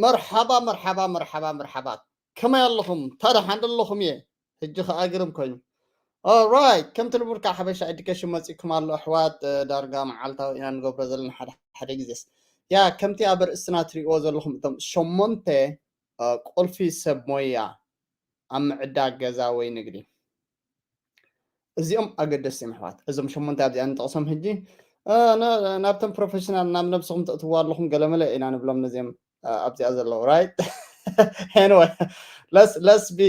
መርሓባ መርሓባ መርሓባ መርሓባ። ከመይ ኣለኹም? ታዲያ ሓንደ ኣለኹም እየ። ሕጂ ኸኣ ግርም ኮይኑ። Alright፣ ከምቲ ልሙድ ከዓ ሓበሻ ኤዱኬሽን መጺእኩም ኣሎ ኣሕዋት። ዳርጋ መዓልታዊ ኢና ንገብሮ ዘለና ሓደ ሓደ ግዜስ። ያ ከምቲ ኣብ ርእስና ትሪእዎ ዘለኹም እቶም ሸሞንተ ቁልፊ ሰብ ሞያ ኣብ ምዕዳግ ገዛ ወይ ንግዲ። እዚኦም ኣገደስቲ እዮም ኣሕዋት። እዞም ሸሞንተ ኣብዚኣ ንጠቕሶም ሕጂ ናብቶም ፕሮፌሽናል ናብ ነብስኹም ተእትዋ ኣለኹም ገለመለ ኢና ንብሎም ነዚኦም ኣብዚኣ ዘለዉ right? Anyway, let's be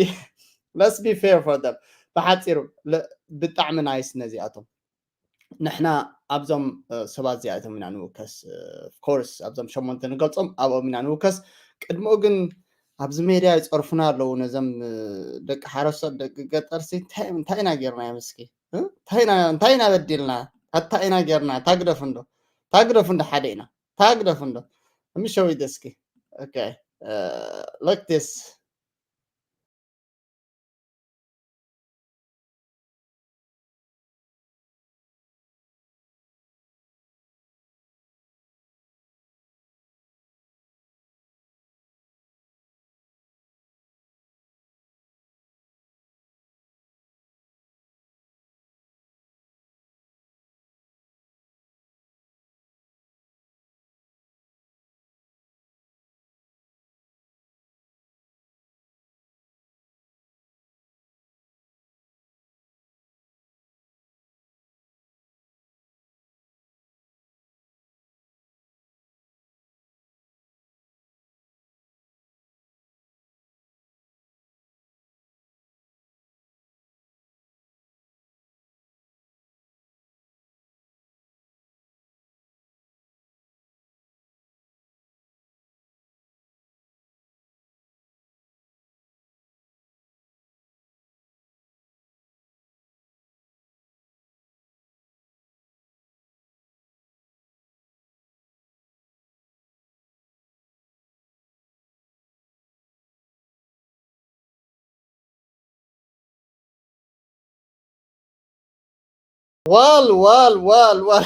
let's be fair for them። ብሓፂሩ ብጣዕሚ ናይስ ነዚኣቶም። ንሕና ኣብዞም ሰባት እዚኣቶም ኢና ንውከስ። Of course ኣብዞም ሸሞንተ ንገልፆም ኣብኦም ኢና ንውከስ። ቅድሚኡ ግን ኣብዚ ሜድያ ይፀርፉና ኣለዉ ነዞም ደቂ ሓረስቶት ደቂ ገጠርሲ እንታይ ኢና ጌርናዮም እስኪ? እንታይ ኢና በዲልና? ኣታ ኢና ጌርና? ታግደፉ እንዶ ታግደፉ እንዶ ሓደ ኢና ታግደፉ እንዶ ምሸዊ ደስኪ okay, like this. ዋል ዋል ዋል ዋል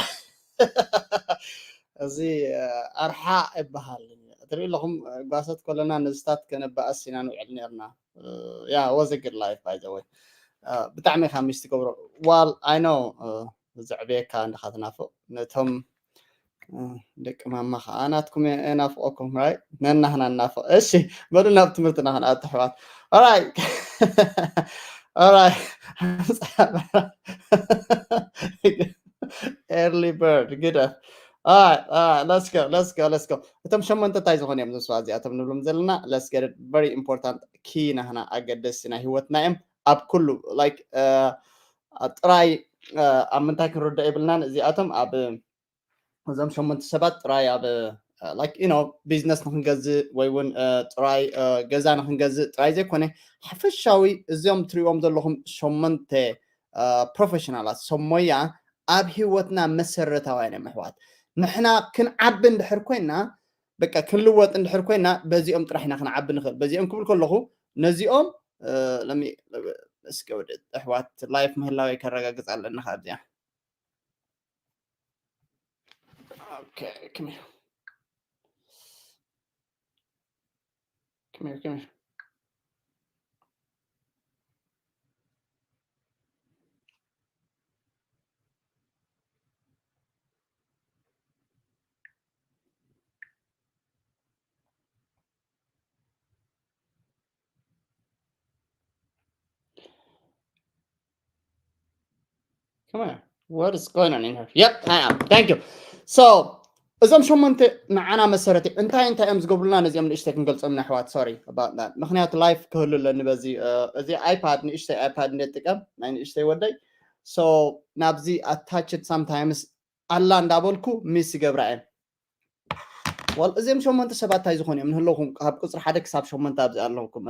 እዚ ኣርሓ ይበሃል። ትርኢ ኣለኹም ጓሶት ኮለና ነዝታት ከነባእስ ኢና ንውዕል ነርና። ያ was a good life by the way። ብጣዕሚ ኢኻ ሚስ ትገብሮ ዋል I know። ዘዕብየካ እንድኻ ትናፍቕ ነቶም ደቂ ማማ ከዓ ናትኩም እየ ናፍቆኩም right ነናህና ናፍቅ እሺ። በሉ ናብ ትምህርትና ክንኣቱ ኣሕዋት። Alright alright. Early bird ግደፍ። Alright, alright, let's go, let's go, let's go. እቶም ሸሞንተ እንታይ ዝኾኑ እዮም ዝምስዋ እዚኣቶም ንብሎም ዘለና let's get it very important key ናህና ኣገደስቲ ናይ ህይወትና እዮም ኣብ ኩሉ like ጥራይ ኣብ ምንታይ ክንርዳእ የብልናን እዚኣቶም ኣብ እዞም ሸሞንተ ሰባት ጥራይ ኣብ like you know ቢዝነስ ንክንገዝእ ወይ እውን ጥራይ ገዛ ንክንገዝእ ጥራይ ዘይኮነ ሓፈሻዊ እዚኦም ትሪእዎም ዘለኹም ሸሞንተ ፕሮፌሽናላት ሰብ ሞያ ኣብ ህይወትና መሰረታውያን እዮም ኣሕዋት። ንሕና ክንዓቢ እንድሕር ኮይና በቃ ክንልወጥ እንድሕር ኮይና በዚኦም ጥራሕ ኢና ክንዓቢ ንኽእል። በዚኦም ክብል ከለኹ ነዚኦም እስከ ወደ ኣሕዋት ላይፍ ምህላወይ ከረጋግፅ ኣለና ካብዚኣ። Okay, come here. Come here, come here. Come on. What is going on in here? Yep, I am. Thank you. So እዞም ሸሞንተ ንዓና መሰረት እንታይ እንታይ እዮም ዝገብሩልና ነዚኦም ንእሽተይ ክንገልፆም ንኣሕዋት sorry about that ምክንያቱ ላይፍ ክህሉ ኣለኒ በዚ እዚ ኣይፓድ ንእሽተይ ኣይፓድ እንደ ጥቀም ናይ ንእሽተይ ወደይ so ናብዚ ኣታችድ ሳምታይምስ ኣላ እንዳበልኩ ሚስ ይገብራ እየን ዋል እዚኦም ሸሞንተ ሰባት እንታይ ዝኾኑ እዮም ንህለኹም ካብ ቁፅሪ ሓደ ክሳብ ሸሞንተ ኣብዚ ኣለኹም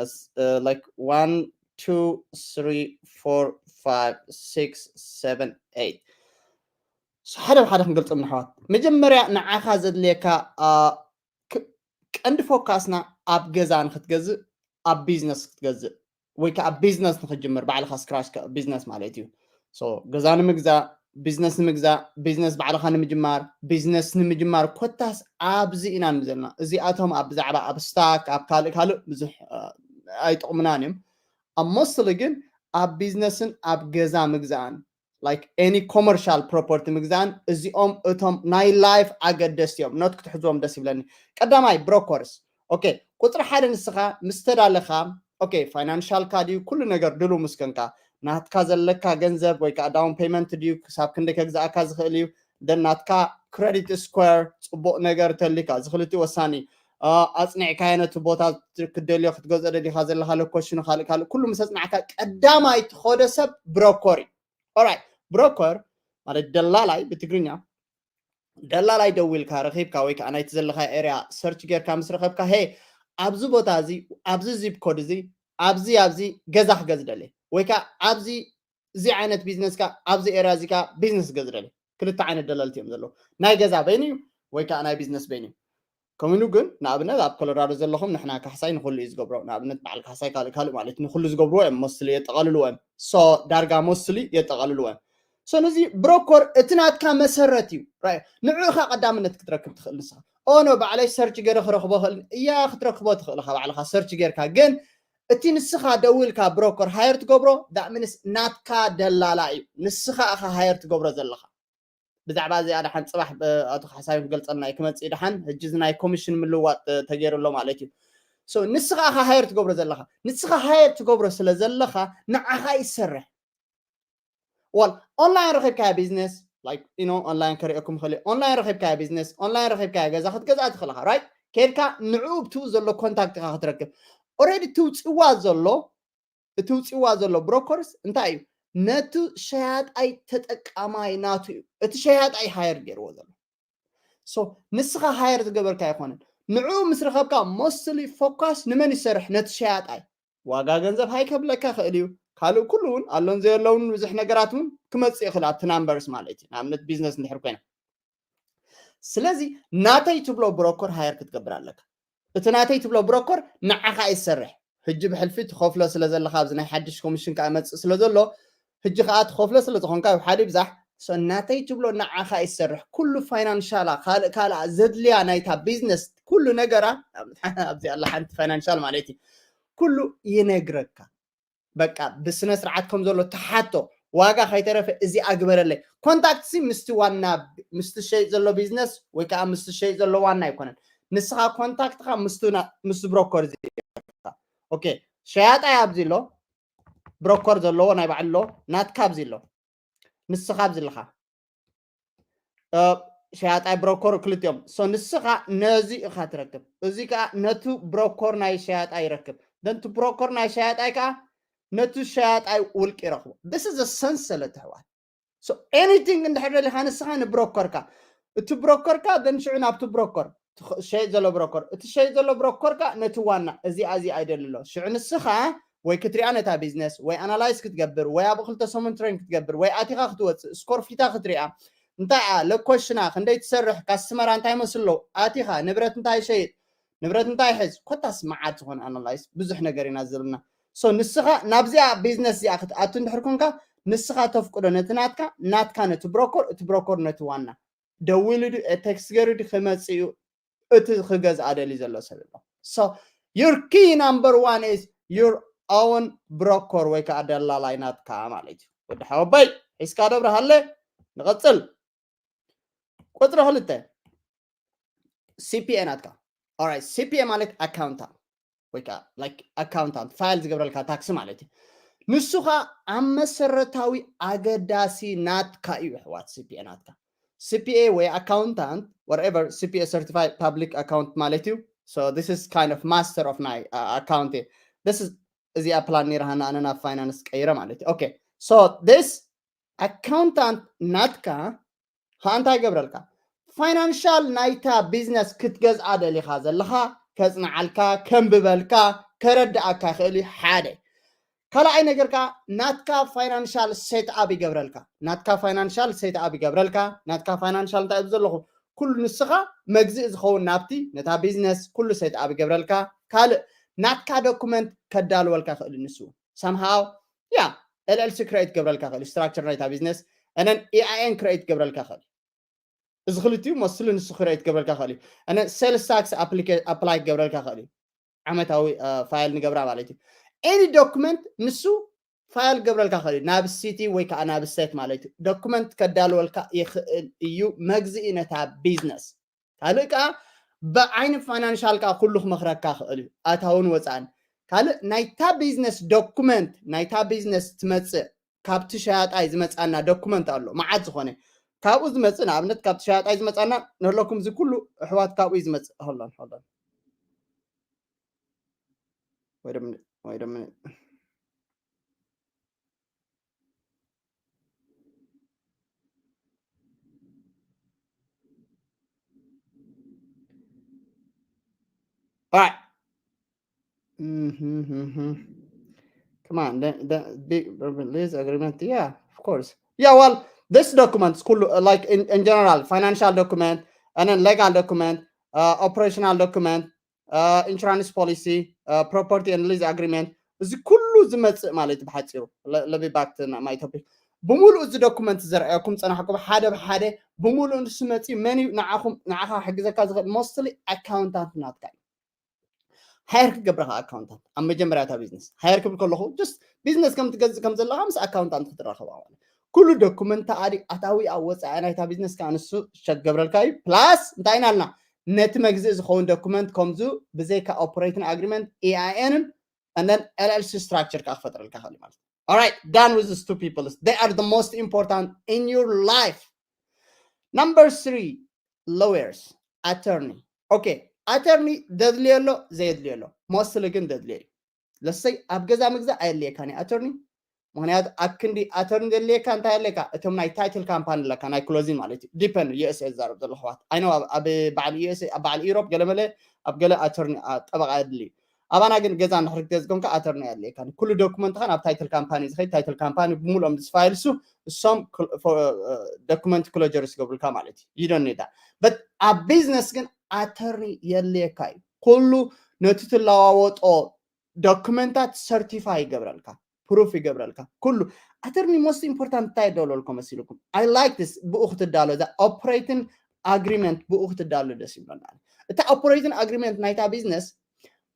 like one two three four five six seven eight ሓደ ብሓደ ክንገልፆም ንኣሕዋት መጀመርያ ንዓኻ ዘድልየካ ቀንዲ ፎካስና ኣብ ገዛ ንክትገዝእ ኣብ ቢዝነስ ክትገዝእ ወይ ከዓ ቢዝነስ ንክትጅምር ባዕልካ ስክራች ቢዝነስ ማለት እዩ ገዛ ንምግዛእ ቢዝነስ ንምግዛእ፣ ቢዝነስ ባዕልኻ ንምጅማር፣ ቢዝነስ ንምጅማር ኮታስ ኣብዚ ኢና ንብል ዘለና። እዚኣቶም ኣብ ብዛዕባ ኣብ ስታክ ኣብ ካልእ ካልእ ብዙሕ ኣይጠቕሙናን እዮም። ኣብ ሞስትሊ ግን ኣብ ቢዝነስን ኣብ ገዛ ምግዛእን like any commercial property ምግዛእን እዚኦም እቶም ናይ ላይፍ ኣገደስቲ እዮም። ኖት ክትሕዝዎም ደስ ይብለኒ። ቀዳማይ ብሮከርስ። ኦኬ፣ ቁፅሪ ሓደ ንስኻ ምስ ተዳለኻ፣ ኦኬ፣ ፋይናንሻልካ ድዩ ኩሉ ነገር ድሉ ምስ ኮንካ፣ ናትካ ዘለካ ገንዘብ ወይ ከዓ ዳውን ፔመንት ድዩ ክሳብ ክንደይ ከግዛእካ ዝኽእል እዩ። ደን ናትካ ክሬዲት ስኮር ፅቡቕ ነገር ተሊካ፣ እዚ ክልቲኡ ወሳኒ እዩ። ኣፅኒዕካዮ ነቲ ቦታ ክትደልዮ ክትገዝኦ ደሊኻ ዘለኻ ሎኮሽኑ ካልእ ካልእ ኩሉ ምስ ኣፅናዕካ ቀዳማይ ትኸዶ ሰብ ብሮኮር እዩ። ኦራይት፣ ብሮኮር ማለት ደላላይ ብትግርኛ፣ ደላላይ ደዊልካ ረኺብካ ወይ ከዓ ናይቲ ዘለካ ኤርያ ሰርች ጌርካ ምስ ረኸብካ፣ ሄ ኣብዚ ቦታ እዚ ኣብዚ ዚፕ ኮድ እዚ ኣብዚ ኣብዚ ገዛ ክገዝ ደለ ወይ ከዓ ኣብዚ እዚ ዓይነት ቢዝነስካ ኣብዚ ኤርያ እዚካ ቢዝነስ ገዝ ደለ። ክልተ ዓይነት ደለልቲ እዮም ዘለዉ። ናይ ገዛ በይኑ እዩ ወይ ከዓ ናይ ቢዝነስ በይኑ እዩ። ከምኡ ግን ንኣብነት ኣብ ኮሎራዶ ዘለኹም ንሕና ካሕሳይ ንኩሉ እዩ ዝገብሮ። ንኣብነት በዓል ካሕሳይ ካልእ ካልእ ማለት ንኩሉ ዝገብርዎ እዮም። ሞስትሊ የጠቓልልዎ እዮም። ሶ ዳርጋ ሞስትሊ የጠቓልልዎ እዮም። ሶ ነዚ ብሮኮር እቲ ናትካ መሰረት እዩ። ንዑ ኢኻ ቀዳምነት ክትረክብ ትኽእል ንስኻ። ኦኖ ባዕለይ ሰርች ገይረ ክረኽቦ ክእል እያ ክትረክቦ ትኽእል ኢኻ ባዕልኻ ሰርች ጌርካ። ግን እቲ ንስኻ ደዊልካ ብሮኮር ሃየር ትገብሮ ዳእምንስ ናትካ ደላላ እዩ። ንስኻ ኢኻ ሃየር ትገብሮ ዘለኻ። ብዛዕባ እዚኣ ደሓን ፅባሕ ኣቶ ካሕሳይ ክገልፀልና እዩ ክመፅእ ደሓን። ሕጂ እዚ ናይ ኮሚሽን ምልዋጥ ተገይሩ ኣሎ ማለት እዩ። ንስኻ ኢኻ ሃየር ትገብሮ ዘለኻ። ንስኻ ሃየር ትገብሮ ስለ ዘለኻ ንዓኻ ይሰርሕ። ዋል ኦንላይን ረኺብካዮ ቢዝነስ ላይክ ዩ ኖ ኦንላይን ከሪኦኩም ይኽእል ኦንላይን ረኺብካዮ ቢዝነስ ኦንላይን ረኺብካዮ ገዛ ክትገዝኣ ትኽእል ኢኻ። ራይት፣ ከድካ ንዕኡ ብትኡ ዘሎ ኮንታክት ኢኻ ክትረክብ። ኦረዲ ትውፅዋ ዘሎ እቲ ውፅዋ ዘሎ ብሮከርስ እንታይ እዩ? ነቲ ሸያጣይ ተጠቃማይ ናቱ እዩ። እቲ ሸያጣይ ሃየር ገይርዎ ዘሎ። ንስኻ ሃየር ዝገበርካ ኣይኮነን። ንዕኡ ምስ ረኸብካ ሞስትሊ ፎካስ ንመን ይሰርሕ? ነቲ ሸያጣይ። ዋጋ ገንዘብ ሃይ ከብለካ ክእል እዩ። ካልእ ኩሉ እውን ኣሎን ዘየለውን ብዙሕ ነገራት እውን ክመፅእ ይኽእል ኣብቲ ናምበርስ ማለት እዩ። ንኣብነት ቢዝነስ እንድሕር ኮይና ስለዚ ናተይ ትብሎ ብሮኮር ሃየር ክትገብር ኣለካ። እቲ ናተይ ትብሎ ብሮኮር ንዓኻ ይሰርሕ። ሕጂ ብሕልፊ ትኸፍሎ ስለ ዘለካ ኣብዚ ናይ ሓድሽ ኮሚሽን ከዓ መፅእ ስለ ዘሎ ሕጂ ከዓ ትኸፍሎ ስለ ዝኾንካ ሓደ ብዛሕ ናተይ ትብሎ ንዓኻ ይሰርሕ። ኩሉ ፋይናንሻላ ካልእ ካልኣ ዘድልያ ናይታ ቢዝነስ ኩሉ ነገራ ኣብዚ ኣላ ሓንቲ ፋይናንሻል ማለት እዩ ኩሉ ይነግረካ። በቃ ብስነ ስርዓት ከም ዘሎ ተሓቶ ዋጋ ከይተረፈ እዚ ኣግበረለይ። ኮንታክት ሲ ምስቲ ዋና ምስቲ ሸይጥ ዘሎ ቢዝነስ ወይ ከዓ ምስቲ ሸይጥ ዘሎ ዋና ኣይኮነን። ንስኻ ኮንታክትካ ምስቲ ብሮኮር እዚ ኦኬ ሸያጣይ ኣብዚ ኣሎ ብሮኮር ዘለዎ ናይ ባዕሉ ኣሎ ናትካ ኣብዚ ኣሎ ንስኻ ኣብዚ ኣለኻ ሸያጣይ ብሮኮር ክልቲኦም ሶ ንስኻ ነዚ ኢኻ ትረክብ እዚ ከዓ ነቱ ብሮኮር ናይ ሸያጣይ ይረክብ ደንቱ ብሮኮር ናይ ሸያጣይ ከዓ ነቱ ሸያጣይ ውልቂ ይረክቦ this is ሰንሰለት ኣሕዋት so anything እንድሕር ደሊኻ ንስኻ ንብሮከርካ እቲ ብሮከርካ ደን ሽዑ ናብቲ ብሮከር ሸይጥ ዘሎ ብሮከር እቲ ሸይጥ ዘሎ ብሮከርካ ነቲ ዋና እዚኣ እዚኣ ኣይደሊ ኣሎ ሽዑ ንስኻ ወይ ክትሪኣ ነታ ቢዝነስ ወይ ኣናላይዝ ክትገብር ወይ ኣብ ክልተ ሰሙን ትሬን ክትገብር ወይ ኣቲኻ ክትወፅእ ስኮርፊታ ክትሪኣ እንታይ እያ ለኮሽና ክንደይ ትሰርሕ ካስትመራ እንታይ መስሎ ኣቲኻ ንብረት እንታይ ሸይጥ ንብረት እንታይ ሕዝ ኮታስ መዓት ዝኾነ ኣናላይዝ ብዙሕ ነገር ኢና ዘለና so ንስኻ ናብዚኣ ቢዝነስ እዚኣ ክትኣቱ እንድሕር ኮንካ ንስኻ ተፍቅዶ ነቲ ናትካ ናትካ ነቲ ብሮኮር እቲ ብሮኮር ነቲ ዋና ደዊሉ ዱ ቴክስት ገይሩ ዱ ክመፅእ እዩ እቲ ክገዝኣ ደልዩ ዘሎ ሰብ ኣሎ so your key number one is your own broker ወይ ከዓ ደላላይ ናትካ ማለት እዩ ወዲ ሓወባይ ሒዝካ ደብርሃለ ንቐፅል ቁፅሪ ክልተ ሲፒኤ ናትካ ኦራይት ሲፒኤ ማለት ኣካውንታንት ወይ ከዓ ላይክ ኣካውንታንት ፋይል ዝገብረልካ ታክሲ ማለት እዩ ንሱ ከዓ ኣብ መሰረታዊ ኣገዳሲ ናትካ እዩ ኣሕዋት ሲፒኤ ናትካ ሲፒኤ ወይ ኣካውንታንት whatever ሲፒኤ certified public account ማለት እዩ so this is kind of master of ናይ ኣካውንት እዚኣ ፕላን ነይርሃና ኣነ ናብ ፋይናንስ ቀይረ ማለት እዩ okay so this ኣካውንታንት ናትካ ከዓ እንታይ ገብረልካ ፋይናንሻል ናይታ ቢዝነስ ክትገዝኣ ደሊኻ ዘለኻ ከፅንዓልካ ከንብበልካ ከረድኣካ ይኽእል እዩ ሓደ ካልኣይ ነገር ከዓ ናትካ ፋይናንሻል ሴትኣፕ ይገብረልካ ናትካ ፋይናንሻል ሴትኣፕ ይገብረልካ ናትካ ፋይናንሻል እንታይ ዘለኹ ኩሉ ንስኻ መግዝእ ዝኸውን ናብቲ ነታ ቢዝነስ ኩሉ ሴትኣፕ ይገብረልካ ካልእ ናትካ ዶኩመንት ከዳልወልካ ይኽእል ንሱ ሰምሃው ያ ኤልኤልሲ ክሬት ገብረልካ ክእል ስትራክቸር ናይታ ቢዝነስ and then E I N create ክገብረልካ ይኽእል እዩ። እዚ ክልቲኡ መስሉ ንሱ create ክገብረልካ ይኽእል እዩ። And then sales tax apply ክገብረልካ ይኽእል እዩ። ዓመታዊ file ንገብራ ማለት እዩ። Any document ንሱ file ክገብረልካ ይኽእል እዩ፣ ናብ city ወይ ከዓ ናብ state ማለት እዩ። Document ከዳልወልካ ይኽእል እዩ መግዝኢ ነታ business። ካልእ ከዓ ብዓይኒ financial ከዓ ኩሉ ክመኽረካ ይኽእል እዩ፣ ኣታውን ወፃእን። ካልእ ናይታ business document፣ ናይታ business ትመፅእ ካብቲ ሸያጣይ ዝመፃና document ኣሎ፣ መዓት ዝኾነ ካብኡ ዝመፅእ፣ ንኣብነት ካብቲ ሸያጣይ ዝመፃና ንህለኩም፣ እዚ ኩሉ ኣሕዋት ካብኡ እዩ ዝመፅእ። Hold on, hold on. Wait a minute, wait a minute. All right. Mm-hmm, mm-hmm. Come on, the, the big lease agreement. Yeah, of course. Yeah, well, this documents, ኩሉ, uh, like in, in general, financial document, and then legal document, uh, operational document, uh, insurance policy, uh, property and lease agreement. እዚ ኩሉ ዝመፅእ ማለት እዩ ብሓፂሩ። Let me back to my topic. ብምሉእ እዚ document ዘርኣየኩም ፀናሕኩም ሓደ ብሓደ ብምሉእ ንሱ መፂኡ መን እዩ ንዓኹም፣ ንዓኻ ሕግዘካ ዝኽእል? Mostly accountant ናትካ እዩ። Hire ክገብረኻ accountant ኣብ መጀመርያ እታ business hire ክብል ከለኹ just business ከም ትገዝእ ከም ዘለኻ ምስ accountant ክትራኸባ ማለት ኩሉ document ኣዲ ኣታዊ ኣብ ወፃኢ ናይታ business ከዓ ንሱ ሸክ ገብረልካ እዩ። Plus እንታይ ኢና ኣልና ነቲ መግዝኢ ዝኸውን document ከምዙ ብዘይካ operating agreement E I N and then L L C structure ከዓ ክፈጥረልካ ይኽእል ማለት እዩ። All right, done with these two people. They are the most important in your life. Number three, lawyers, attorney. Okay, attorney ደድልዮ ኣሎ ዘየድልዮ ኣሎ። Mostly ግን ደድልዮ እዩ። ለሰይ ኣብ ገዛ ምግዛእ ኣየድልየካን እዩ attorney። ምክንያቱ ኣብ ክንዲ attorney ዘድልየካ እንታይ ኣለካ? እቶም ናይ title company ኣለካ ናይ closing ማለት እዩ። Depend U S A ዝዛረብ ዘሎ ኣሕዋት። I know ኣብ በዓል U S A ኣብ በዓል Europe ገለመለ ኣብ ገለ attorney ጠበቃ የድሊ እዩ። ኣባና ግን ገዛ እንድሕር ክትገዝእ ኮንካ attorney ኣድልየካ። ኩሉ document ኻ ናብ title company ዝኸይድ title company ብምልኦም ዝፋይል እሱ እሶም document closure ዝገብሩልካ ማለት እዩ። You don't need that. But ኣብ business ግን attorney የድልየካ እዩ። ኩሉ ነቲ ትለዋወጦ document ታት certify ይገብረልካ፣ proof ይገብረልካ። ኩሉ attorney most important እንታይ ደለልኩም መሲልኩም? I like this። ብኡ ክትዳሎ እዛ operating agreement ብኡ ክትዳሎ ደስ ይብለና። እታ operating agreement ናይታ business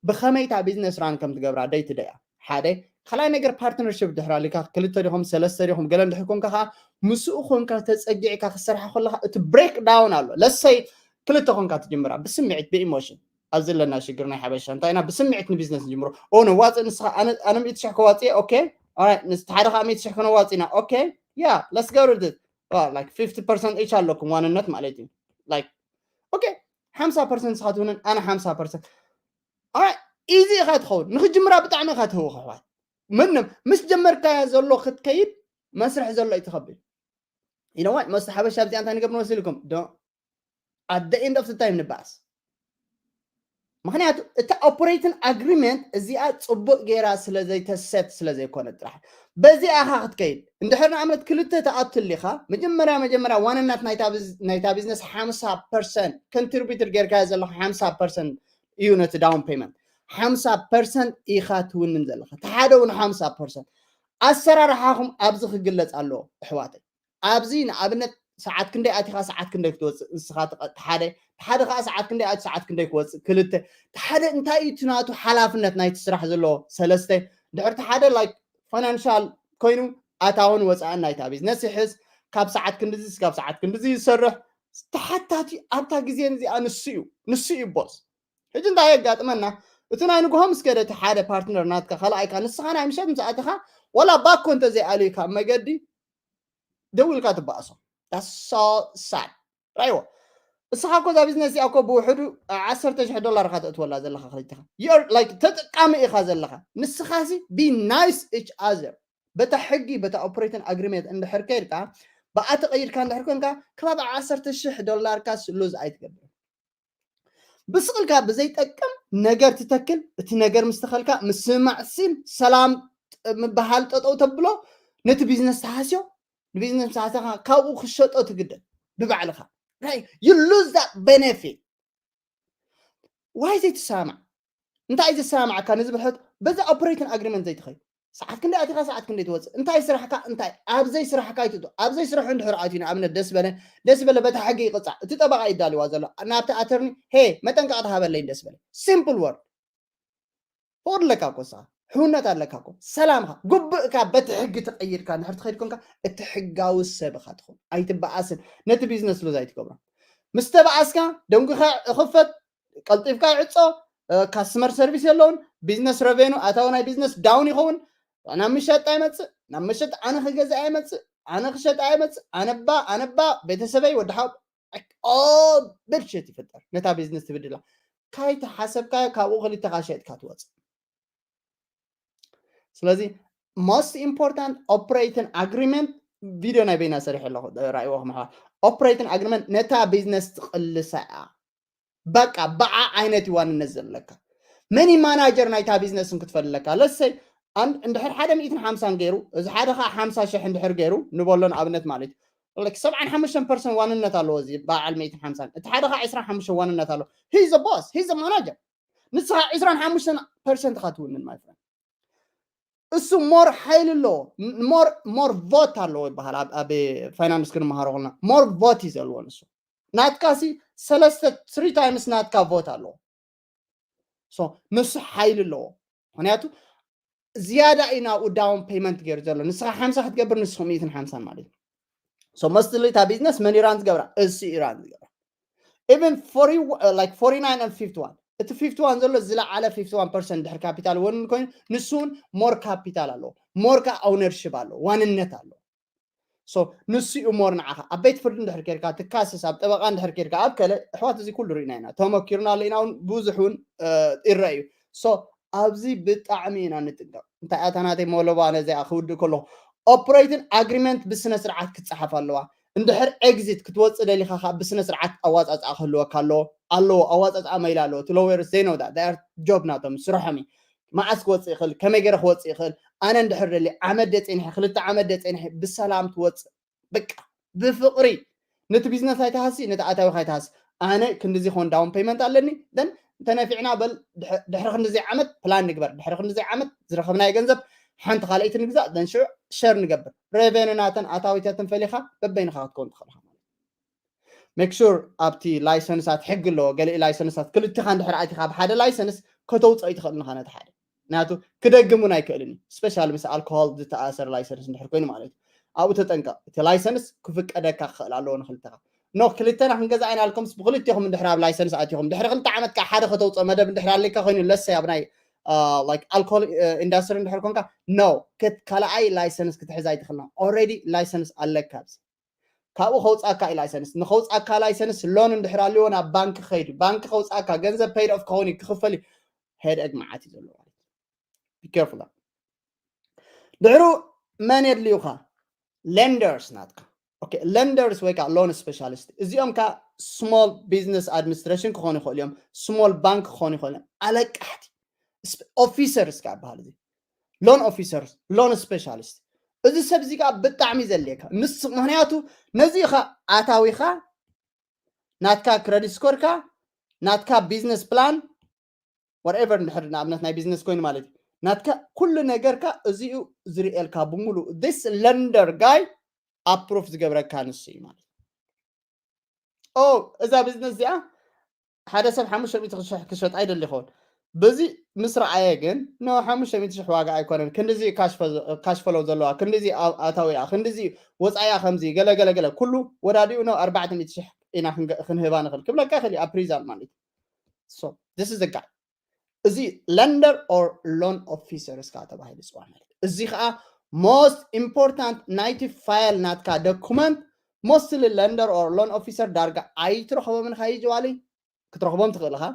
ብኸመይ እታ business run ከም ትገብራ day to day ሓደ። ካልኣይ ነገር partnership ድሕር ኣሊካ ክልተ ዲኹም ሰለስተ ዲኹም ገለ እንድሕር ኮንካ ከዓ ምስኡ ኮንካ ተፀጊዕካ ክሰርሓ ከለካ እቲ breakdown ኣሎ። ለሰይ ክልተ ኮንካ ትጅምራ ብስምዒት ብኢሞሽን ኣብዚ ኣለና ሽግር ናይ ሓበሻ እንታይ ኢና ብስምዒት ንቢዝነስ ንጅምሮ። ኦ ነዋፅእ ንስኻ ኣነ ኣነ ሚእቲ ሽሕ ከዋፅእ okay, all right፣ ንስቲ ሓደ ከዓ ሚእቲ ሽሕ ከነዋፅእ ኢና okay, yeah, let's go with it. Like fifty percent each ኣለኩም ዋንነት ማለት እዩ። Like okay ሓምሳ percent ንስኻ ትውንን ኣነ ሓምሳ percent። All right, easy ኢኻ ትኸውን ንክጅምራ ብጣዕሚ ኢኻ ትህውኽ ኣሕዋት። ምንም ምስ ጀመርካያ ዘሎ ክትከይድ መስርሕ ዘሎ እዩ ትኸብል። You know what? መስተ ሓበሻ ኣብዚኣ እንታይ ንገብር መሲልኩም? At the end of the time ንባኣስ። ምክንያቱ እታ operating agreement እዚኣ ፅቡቅ ገይራ ስለ ዘይተሰት ስለ ዘይኮነ ጥራሕ በዚኣ ኢኻ ክትከይድ። እንድሕር ንኣብነት ክልተ ትኣቱ ኣሊኻ መጀመርያ መጀመርያ ዋንነት ናይታ ቢዝነስ ሓምሳ percent contributor ጌርካዮ ዘለኻ ሓምሳ percent እዩ ነቲ down payment ሓምሳ percent ኢኻ ትውንን ዘለኻ። እቲ ሓደ እውን ሓምሳ percent ኣሰራርሓኹም ኣብዚ ክግለፅ ኣለዎ ኣሕዋተይ። ኣብዚ ንኣብነት ሰዓት ክንደይ ኣቲኻ ሰዓት ክንደይ ክትወፅእ ንስኻ ሓደ ሓደ ከዓ ሰዓት ክንደይ ኣቲ ሰዓት ክንደይ ክወፅእ ክልተ ሓደ እንታይ እዩ እቲ ናቱ ሓላፍነት ናይቲ ስራሕ ዘለዎ ሰለስተ ድሕርቲ ሓደ like financial ኮይኑ ኣታውን ወፃእን ናይታ ቢዝነስ ይሕዝ ካብ ሰዓት ክንድዚ ስጋብ ሰዓት ክንድዚ ይሰርሕ ተሓታቲ ኣብታ ግዜ እዚኣ ንሱ እዩ ንሱ እዩ boss። ሕጂ እንታይ የጋጥመና? እቲ ናይ ንግሆ ምስ ከደ እቲ ሓደ partner ናትካ ካልኣይካ ንስኻ ናይ ምሸት ምስ ኣተኻ ዋላ ባኮ እንተዘይኣልዩካ ኣብ መገዲ ደው ኢልካ ትበኣሶ። That's so sad። ራይዎ እስኻ እኮ እዛ ቢዝነስ እዚኣ እኮ ብውሕዱ ዓሰርተ ሽሕ ዶላር ኢኻ ተእትወላ ዘለኻ ክልቲኻ። You're like ተጠቃሚ ኢኻ ዘለኻ። ንስኻሲ be nice each other። በታ ሕጊ በታ operating agreement እንድሕር ከይድካ ብኣ ተቐይድካ እንድሕር ኮንካ ከባቢ ዓሰርተ ሽሕ ዶላርካስ lose ኣይትገብር። ብስቕልካ ብዘይጠቅም ነገር ትተክል። እቲ ነገር ምስ ተኸልካ ምስምማዕ ሲም ሰላም ምበሃል ጠጠው ተብሎ ነቲ ቢዝነስ ተሃስዮ ንቢዝነስ ተሃሰኻ ካብኡ ክሸጦ ትግደድ ብባዕልኻ። You lose that benefit። ዋይ ዘይትሰማማዕ እንታይ እዩ ዘሰማማዓካ ንዝብል ሕቶ በዛ operating agreement ዘይትኸይድ ሰዓት ክንደይ ኣቲኻ ሰዓት ክንደይ ትወፅእ፣ እንታይ ስራሕካ፣ እንታይ ኣብዘይ ስራሕካ ይትእቶ። ኣብዘይ ስራሕ እንድሕር ኣትዩ ንኣብነት ደስ በለ ደስ በለ በታ ሕጊ ይቕፃዕ። እቲ ጠበቃ ይዳልዋ ዘሎ ናብቲ ኣተርኒ ሄ መጠንቀቕታ ሃበለይ ደስ በለ። ሲምፕል ወርድ። ፍቕሪ ኣለካ እኮ ንስኻ፣ ሕውነት ኣለካ እኮ፣ ሰላምካ፣ ግቡእካ በቲ ሕጊ ተቐይድካ እንድሕር ትኸይድ ኮንካ እቲ ሕጋዊ ሰብ ኢኻ ትኾን። ኣይትበኣስን። ነቲ ቢዝነስ ሉዝ ኣይትገብሮ። ምስ ተበኣስካ ደንጉኻ ይኽፈት፣ ቀልጢፍካ ይዕጾ፣ ካስተመር ሰርቪስ የለውን፣ ቢዝነስ ረቬኑ ኣታዊ ናይ ቢዝነስ ዳውን ይኸውን። ናብ ምሸጥ ኣይመጽእ፣ ናብ ምሸጥ ኣነ ክገዝእ ኣይመጽእ፣ ኣነ ክሸጥ ኣይመጽእ፣ ኣነባ ኣነባ ቤተሰበይ ወዲ ሓው ኦል ብልሽት ይፍጠር። ነታ ቢዝነስ ትብድላ ካይተሓሰብካዮ ካብኡ ክልተኻ ሸጥካ ትወፅእ። ስለዚ most important operating agreement ቪድዮ ናይ በይና ሰሪሕ ኣለኹ ራእይዎ ክምሓ operating agreement ነታ ቢዝነስ ትቕልሳ እያ። በቃ ብዓ ዓይነት ዋንነት ዘለካ መኒ ማናጀር ናይታ ቢዝነስ ክትፈልለካ ለሰይ እንድሕር ሓደ ሚእትን ሓምሳን ገይሩ እዚ ሓደ ከዓ ሓምሳ ሽሕ እንድሕር ገይሩ ንበሎ ንኣብነት ማለት እዩ ሰብዓን ሓሙሽተን ፐርሰንት ዋንነት ኣለዎ እዚ በዓል ሚእትን ሓምሳን እቲ ሓደ ከዓ ዕስራን ሓሙሽተን ዋንነት ኣለዎ he's boss he's manager ንስኻ ዕስራን ሓሙሽተን ፐርሰንት ኢኻ ትውንን my friend እሱ more ሓይሊ ኣለዎ more vote ኣለዎ ይበሃል ኣብ ፋይናንስ ክንመሃሮ ከለና more vote እዩ ዘለዎ ንሱ ናትካ ሲ ሰለስተ three times ናትካ vote ኣለዎ ንሱ ሓይሊ ኣለዎ ምክንያቱ ዝያዳ እዩ ናብኡ down payment ገይሩ ዘሎ ንስኻ ሓምሳ ክትገብር ንስኹም ሚእትን ሓምሳን ማለት እዩ so mostly እታ ቢዝነስ መን ኢራን ዝገብራ እሱ ኢራን ዝገብራ even like forty-nine and fifty-one እቲ fifty-one ዘሎ ዝለዓለ fifty-one percent ድሕር ካፒታል ወንን ኮይኑ ንሱ እውን more capital ኣለዎ more ካ ownership ኣለዎ ዋንነት ኣለዎ so ንሱ እዩ more ንዓኻ ኣብ ቤት ፍርዲ እንድሕር ኬድካ ትካሰስ ኣብ ጠበቃ እንድሕር ኬድካ ኣብ ከለ ኣሕዋት እዚ ኩሉ ርኢና ኢና ተመኪሩና ኣለና እውን ብዙሕ እውን ይረአ እዩ so ኣብዚ ብጣዕሚ ኢና ንጥንቀቕ እንታይ ኣታ ናተይ መለባ ነዚኣ ክውድእ ከለኹ operating agreement ብስነ ስርዓት ክትፀሓፍ ኣለዋ እንድሕር exit ክትወፅእ ደሊኻ ከዓ ብስነ ስርዓት ኣዋፃፅኣ ክህልወካ ኣለዎ ኣለዎ ኣዋፃፅኣ መይላ ኣለዎ እቲ ሎየርስ they know that they are job ናቶም ስርሖም እዩ መዓስ ክወፅእ ይኽእል ከመይ ገይረ ክወፅእ ይኽእል ኣነ እንድሕር ደሊ ዓመት ደፀኒሐ ክልተ ዓመት ደፀኒሐ ብሰላም ትወፅእ በቃ ብፍቕሪ ነቲ ቢዝነስ ኣይትሃሲ ነቲ ኣታዊኻ ኣይትሃሲ ኣነ ክንድዚ ኾን down payment ኣለኒ then ተነፊዕና በል ድሕሪ ክንድዚ ዓመት ፕላን ንግበር ድሕሪ ክንድዚ ዓመት ዝረኸብናዮ ገንዘብ ሓንቲ ካልኣይቲ ንግዛእ then ሽዑ share ንገብር revenue ናተን ኣታዊታትን ፈሊኻ በበይንኻ ክትከውን ትኽእል ኢኻ make sure ኣብቲ ላይሰንሳት ሕጊ ኣለዎ ገሊእ ላይሰንሳት ክልቲኻ እንድሕር ኣቲኻ ኣብ ሓደ ላይሰንስ ከተውፅኦ ይትኽእል ንኻ ነቲ ሓደ ምክንያቱ ክደግም እውን ኣይክእልን እዩ specially ምስ ኣልኮሆል ዝተኣሰር ላይሰንስ እንድሕር ኮይኑ ማለት እዩ ኣብኡ ተጠንቀቕ እቲ ላይሰንስ ክፍቀደካ ክኽእል ኣለዎ ንክልተኻ no ክልተና ክንገዛ ኣይናልኩምስ ብክልቴኹም እንድሕር ኣብ ላይሰንስ ኣቲኹም ድሕሪ ክልተ ዓመት ከዓ ሓደ ከተውፅኦ መደብ እንድሕር ኣለካ ኮይኑ ለሰ ኣብ ናይ like ኣልኮል ኢንዳስትሪ እንድሕር ኮንካ no ካልኣይ ላይሰንስ ክትሕዝ ኣይትኽልና already ላይሰንስ ኣለካ ኣብዚ ካብኡ ከውፃካ እዩ ላይሰንስ ንከውፃካ ላይሰንስ ሎን እንድሕር ኣልዎ ናብ ባንክ ከይዱ ባንክ ከውፃካ ገንዘብ paid off ክኸውን እዩ ክኽፈል እዩ headache መዓት እዩ ዘለዎ ማለት careful ድሕሩ መን የድልዩካ lenders ናትካ lenders ወይ ከዓ loan specialist እዚኦም ከዓ small business administration ክኾኑ ይኽእሉ እዮም small bank ክኾኑ ይኽእሉ እዮም ኣለቃሕቲ officers ከዓ ይበሃል እዚ loan officers loan specialist እዚ ሰብ እዚ ከዓ ብጣዕሚ ዘድልየካ ምስ ምክንያቱ ነዚ ኢኻ ኣታዊኻ ናትካ credit score ካ ናትካ business plan whatever እንድሕር ንኣብነት ናይ ቢዝነስ ኮይኑ ማለት እዩ ናትካ ኩሉ ነገርካ እዚኡ ዝርእየልካ ብምሉእ this lender guy approve ዝገብረካ ንሱ እዩ ማለት ኦ እዛ ቢዝነስ እዚኣ ሓደ ሰብ ሓሙሽተ ሚእቲ ሽሕ ክሸጥ ኣይደሊ ይኸውን በዚ ምስ ረኣየ ግን ን ሓሙሽተ ሚእቲ ሽሕ ዋጋ ኣይኮነን ክንድዚ ካሽ ፈለው ዘለዋ ክንድዚ ኣታዊኣ ክንድዚ ወፃኢያ ከምዚ ገለ ገለ ገለ ኩሉ ወዳዲኡ ን ኣርባዕተ ሚእቲ ሽሕ ኢና ክንህባ ንኽእል ክብለካ ይኽእል እዩ ኣፕሪዛል ማለት እዩ so this is the guy እዚ lender or loan officer እስካ ተባሂሉ ይፅዋዕ ማለት እዩ እዚ ከዓ most important ናይቲ file ናትካ document mostly lender or loan officer ዳርጋ ኣይትረኽቦምን ካ ይጅዋሊ ክትረኽቦም ትኽእል ኻ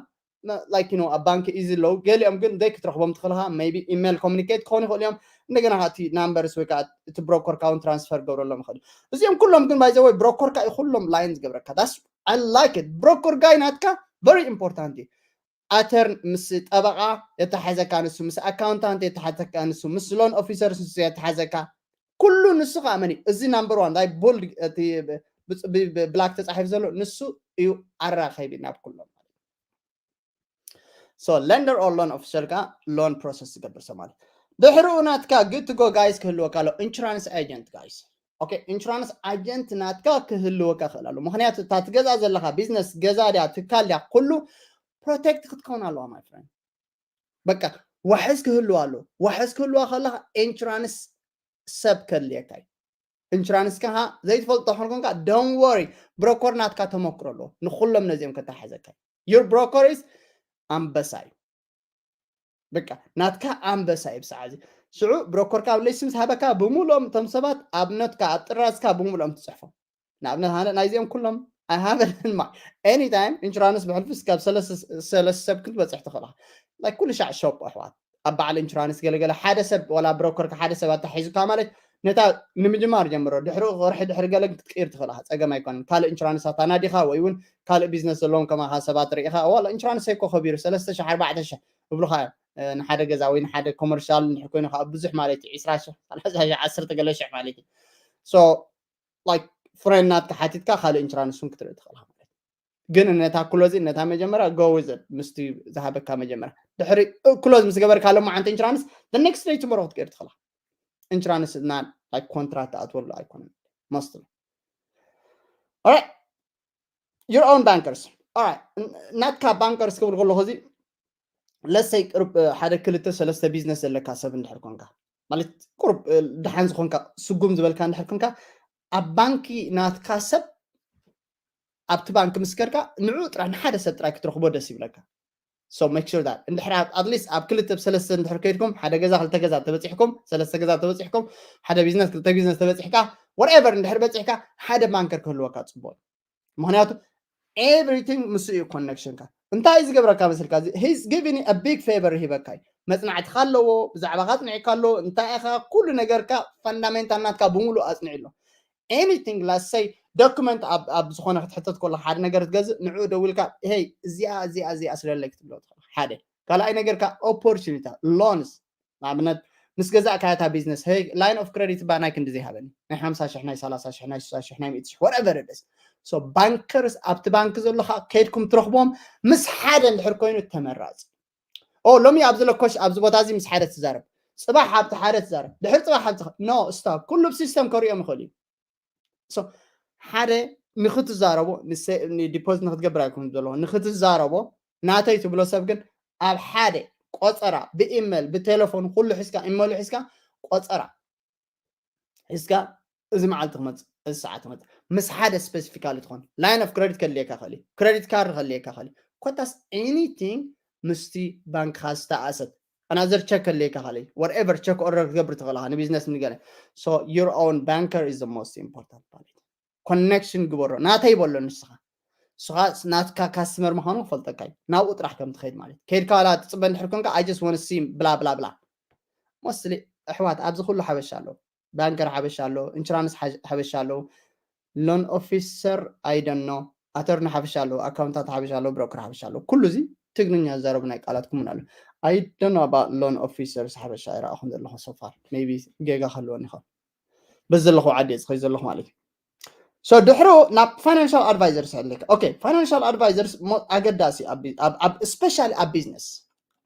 like you know ኣብ ባንክ ኢዚ ኣለዉ ገሊኦም ግን ዘይ ክትረኽቦም ትኽእል ኻ maybe ኢሜል communicate ክኾኑ ይኽእሉ እዮም እንደገና እቲ numbers ወይ ከዓ እቲ broker ካ እውን transfer ገብረሎም ይኽእል እዚኦም ኩሎም ግን by the way broker ካ እዩ ኩሎም line ዝገብረካ that's I like it broker guy ናትካ very important እዩ ኣተርን ምስ ጠበቃ የተሓዘካ ንሱ ምስ ኣካውንታንት የተሓዘካ ንሱ ምስ loan officers ንሱ የተሓዘካ ኩሉ ንሱ ከዓ መን እዩ እዚ number one ይ bold black ተፃሒፍ ዘሎ ንሱ እዩ ኣራኸቢ ናብ ኩሎም so lender or loan officer ከዓ loan process ዝገብር ሰብ ማለት ድሕሪኡ ናትካ good to go guys ክህልወካ ኣሎ። Insurance agent guys, okay, insurance agent ናትካ ክህልወካ ክእል ኣሎ። ምክንያቱ እታ ትገዛ ዘለካ ቢዝነስ ገዛ ድያ ትካል ድያ ኩሉ ፕሮቴክት ክትከውን ኣለዋ my friend። በቃ ዋሕስ ክህልዋ ኣሎ። ዋሕስ ክህልዋ ከለካ ኢንሹራንስ ሰብ ከድልየካ እዩ። ኢንሹራንስ ከ ዘይትፈልጦ ክንኮንካ don't worry፣ ብሮኮር ናትካ ተመክሮ ኣለዎ። ንኩሎም ነዚኦም ከተሓዘካ እዩ። Your broker is ኣንበሳ እዩ። በቃ ናትካ ኣንበሳ እዩ ብሰዓት እዚ። ሽዑ ብሮኮርካ ኣብ ላይሰንስ ሃበካ ብምሉኦም እቶም ሰባት ኣብ ኖትካ ኣብ ጥራዝካ ብምሉኦም ትፅሕፎ። ንኣብነት ኣነ ናይዚኦም ኩሎም ኣይሃበልን ማ anytime ኢንሹራንስ ብሕልፊ እስካብ ሰለስተ ሰብ ክትበፅሕ ትኽእልካ። ላይክ ኩሉ ሻዕ ሾፕ ኣሕዋት ኣብ በዓል ኢንሹራንስ ገለገለ ሓደ ሰብ ወላ ብሮከርካ ሓደ ሰብ ኣታሒዙካ ማለት ነታ ንምጅማር ጀምሮ ድሕሪ ወርሒ ድሕሪ ገለ ክትቅይር ትኽእልካ፣ ፀገም ኣይኮነን። ካልእ ኢንሹራንስ ኣታናዲኻ ወይ እውን ካልእ ቢዝነስ ዘለዎም ከማኻ ሰባት ርኢኻ ዋላ ኢንሹራንስ እኮ ከቢሩ ሰለስተ ሺሕ ኣርባዕተ ሺሕ እብሉኻ እዮም። ንሓደ ገዛ ወይ ንሓደ ኮመርሻል እንድሕር ኮይኑ ከዓ ብዙሕ ማለት እዩ ዕስራ ሺሕ ሰላሳ ሺሕ ዓሰርተ ገለ ሺሕ ማለት እዩ። So like ፍሬንድ ናትካ ሓቲትካ ካልእ ኢንሹራንስ እውን ክትርኢ ትኽእል ማለት ግን ነታ ክሎዚን ነታ መጀመርያ go with it ምስቲ ዝሃበካ መጀመርያ ድሕሪ ክሎዝ ምስ ገበርካ ሎማዓንቲ ኢንሹራንስ the next day tomorrow ክትቀይር ትኽእላ። ኢንሹራንስ እና like ኮንትራት ትኣትወሉ ኣይኮነን most of your own bankers ናትካ ባንከርስ ክብል ከለኹ እዚ ለሰይ ቅርብ ሓደ ክልተ ሰለስተ ቢዝነስ ዘለካ ሰብ እንድሕር ኮንካ ማለት ቁርብ ድሓን ዝኾንካ ስጉም ዝበልካ እንድሕር ኮንካ ኣብ ባንኪ ናትካ ሰብ ኣብቲ ባንክ ምስ ከድካ ንዑ ጥራይ ንሓደ ሰብ ጥራይ ክትረኽቦ ደስ ይብለካ። So make sure that እንድሕር at least ኣብ ክልተ ሰለስተ እንድሕር ከይድኩም ሓደ ገዛ ክልተ ገዛ ተበፂሕኩም ሰለስተ ገዛ ተበፂሕኩም ሓደ ቢዝነስ ክልተ ቢዝነስ ተበፂሕካ whatever እንድሕር በፂሕካ ሓደ ባንከር ክህልወካ ፅቡቅ። ምክንያቱ everything ምስ እዩ ኮኔክሽንካ እንታይ ዝገብረካ መስልካ he's giving a big favor ይህበካ እዩ። መፅናዕትካ ኣለዎ ብዛዕባካ ኣፅኒዕካ ኣለዎ እንታይ ኢኻ ኩሉ ነገርካ ፈንዳሜንታል ናትካ ብምሉእ ኣፅኒዑ ኣሎ። Anything let's say ዶክመንት ኣብ ዝኾነ ክትሕተት ከሎ ሓደ ነገር ትገዝእ ንዑ ደዊልካ ሄይ እዚኣ እዚኣ እዚኣ ስለለይ ክትብሎ ትኽእል ሓደ ካልኣይ ነገርካ ኦፖርቹኒታ ሎንስ ንኣብነት ምስ ገዛእካያ እታ ቢዝነስ ላይን ኦፍ ክረዲት ባ ናይ ክንዲ ዘይሃበኒ ናይ ሓምሳ ሽሕ ናይ ሰላሳ ሽሕ ናይ ስሳ ሽሕ ናይ ሚእቲ ሽሕ whatever it is። So ባንከርስ ኣብቲ ባንክ ዘለካ ከይድኩም ትረኽቦም ምስ ሓደ እንድሕር ኮይኑ ተመራፂ። ኦ ሎሚ ኣብዚ ለኮሽ ኣብዚ ቦታ እዚ ምስ ሓደ ትዛረብ ፅባሕ ኣብቲ ሓደ ትዛረብ ድሕር ፅባሕ ኣብቲ no stop ኩሉ ብ ሲስተም ከሪኦም ይኽእል እዩ። ሓደ ንክትዛረቦ ዲፖዚት ንክትገብር ኣይኮን ዘለዎ ንክትዛረቦ ናተይ ትብሎ ሰብ ግን ኣብ ሓደ ቆፀራ ብኢመል ብቴሌፎን ኩሉ ሒዝካ ኢመሉ ሒዝካ ቆፀራ ሒዝካ እዚ መዓልቲ ክመፅእ እዚ ሰዓት ክመፅእ ምስ ሓደ ስፔሲፊካሊ ትኾን ላይን ኦፍ ክረዲት ከድልየካ ክእል ክረዲት ካርድ ከድልየካ ክእል ኮታስ anything ምስቲ ባንክካ ዝተኣሰት ኣናዘር ቸክ ከድልየካ ክእል whatever ቸክ ኦርደር ክትገብር ትኽእልካ ንቢዝነስ ንገለ። So your own banker is the most important ማለት ኮኔክሽን ግበሮ ናተይ በሎ ንስኻ ንስኻ ናትካ ካስተመር ምዃኑ ክፈልጠካ እዩ ናብኡ ጥራሕ ከም ትኸይድ ማለት ከይድካ ዋላ ትፅበ እንድሕር ኮንካ I just want see ብላ ብላ ብላ mostly ኣሕዋት ኣብዚ ኩሉ ሓበሻ ኣለዉ ባንከር ሓበሻ ኣለዉ ኢንሹራንስ ሓበሻ ኣለዉ ሎን ኦፊሰር I don't know ኣተርኒ ሓበሻ ኣለዉ ኣካውንታት ሓበሻ ኣለዉ ብሮከር ሓበሻ ኣለዉ ኩሉ እዚ ትግርኛ ዝዛረቡ ናይ ቃላት ኩሙን ኣለዉ I don't know about loan officers ሓበሻ ኣይረኣኹን ዘለኹ so far maybe ጌጋ ክህልወኒ ይኽእል በዚ ዘለኹ ዓዲ እየ ዝኸይ ዘለኹ ማለት እዩ። So ድሕሩ ናብ ፋይናንሻል ኣድቫይዘርስ ኣለካ okay ፋይናንሻል ኣድቫይዘርስ ኣገዳሲ ኣብ ስፔሻሊ ኣብ ቢዝነስ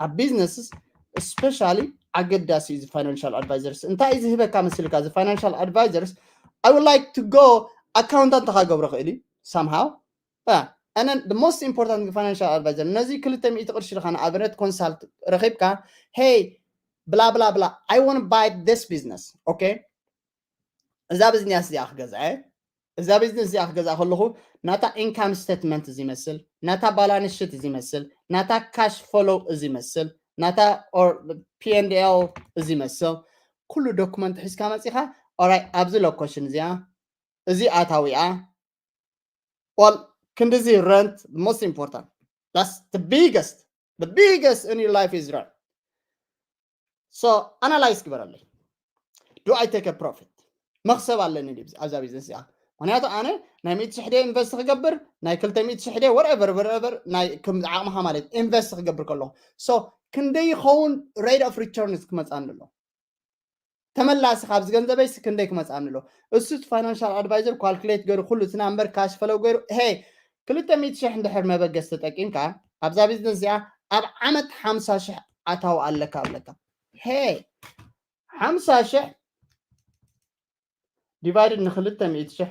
ኣብ ቢዝነስስ ስፔሻሊ ኣገዳሲ እዚ ፋይናንሻል ኣድቫይዘርስ እንታይ እዩ ዝህበካ መስልካ እዚ ፋይናንሻል ኣድቫይዘርስ I would like to go ኣካውንታንት ተካ ገብሮ ክእል እዩ somehow and then the most important financial advisor ነዚ ክልተ ሚእቲ ቅርሺ ኢልካ ንኣብነት ኮንሳልት ረኺብካ hey ብላ ብላ ብላ I want buy this business okay እዛ ቢዝነስ እዚኣ ክገዝኣ እዛ ቢዝነስ እዚኣ ክገዝኣ ከለኹ ናታ ኢንካም ስቴትመንት እዚ ይመስል ናታ ባላንስ ሽት እዚ ይመስል ናታ ካሽ ፎሎው እዚ ይመስል ናታ P and L እዚ ይመስል ኩሉ ዶክመንት ሒዝካ መፂኻ ኦራይ ኣብዚ ሎኬሽን እዚኣ እዚ ኣታዊኣ ኦል ክንድዚ ረንት most important that's the biggest the biggest in your life is rent so ኣናላይዝ ግበረለይ do I take a profit መክሰብ ኣለኒ ድዩ ኣብዛ ቢዝነስ እዚኣ ምክንያቱ ኣነ ናይ ሚእቲ ሽሕ ደ ኢንቨስት ክገብር ናይ ክልተ ሚእቲ ሽሕ ደ whatever whatever ናይ ከም ዓቕምኻ ማለት ኢንቨስት ክገብር ከለኹ so ክንደይ ይኸውን rate of returns ክመፃኒ ኣሎ ተመላሲ ካብዚ ገንዘበይ ክንደይ ክመፃኒ ኣሎ እሱ እቲ ፋይናንሻል ኣድቫይዘር ካልኩሌት ገይሩ ኩሉ እቲ ናምበር ካሽ ፈለው ገይሩ ሄ ክልተ ሚእቲ ሽሕ እንድሕር መበገስ ተጠቂምካ ኣብዛ ቢዝነስ እዚኣ ኣብ ዓመት ሓምሳ ሽሕ ኣታዊ ኣለካ ኣለካ Hey, ሓምሳ ሺሕ divided ንክልተ ሚእቲ ሺሕ።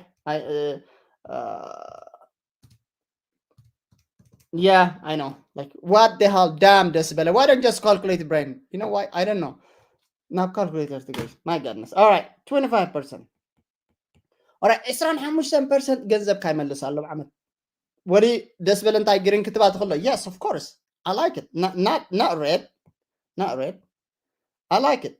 Yeah, I know. Like, what the hell? Damn, ደስ በለ። Why don't just calculate, brain? You know why? I don't know. ናብ calculator ትገይ። My goodness. All right, twenty-five percent. All right, ዕስራን ሓሙሽተን ፐርሰንት ገንዘብካ ይመልስ ኣሎ ብዓመት። ወዲ ደስ በለ። እንታይ ግሪን ክትባ ትኽእሎ? Yes, of course. I like it. Not, not, not red. Not red. I like it.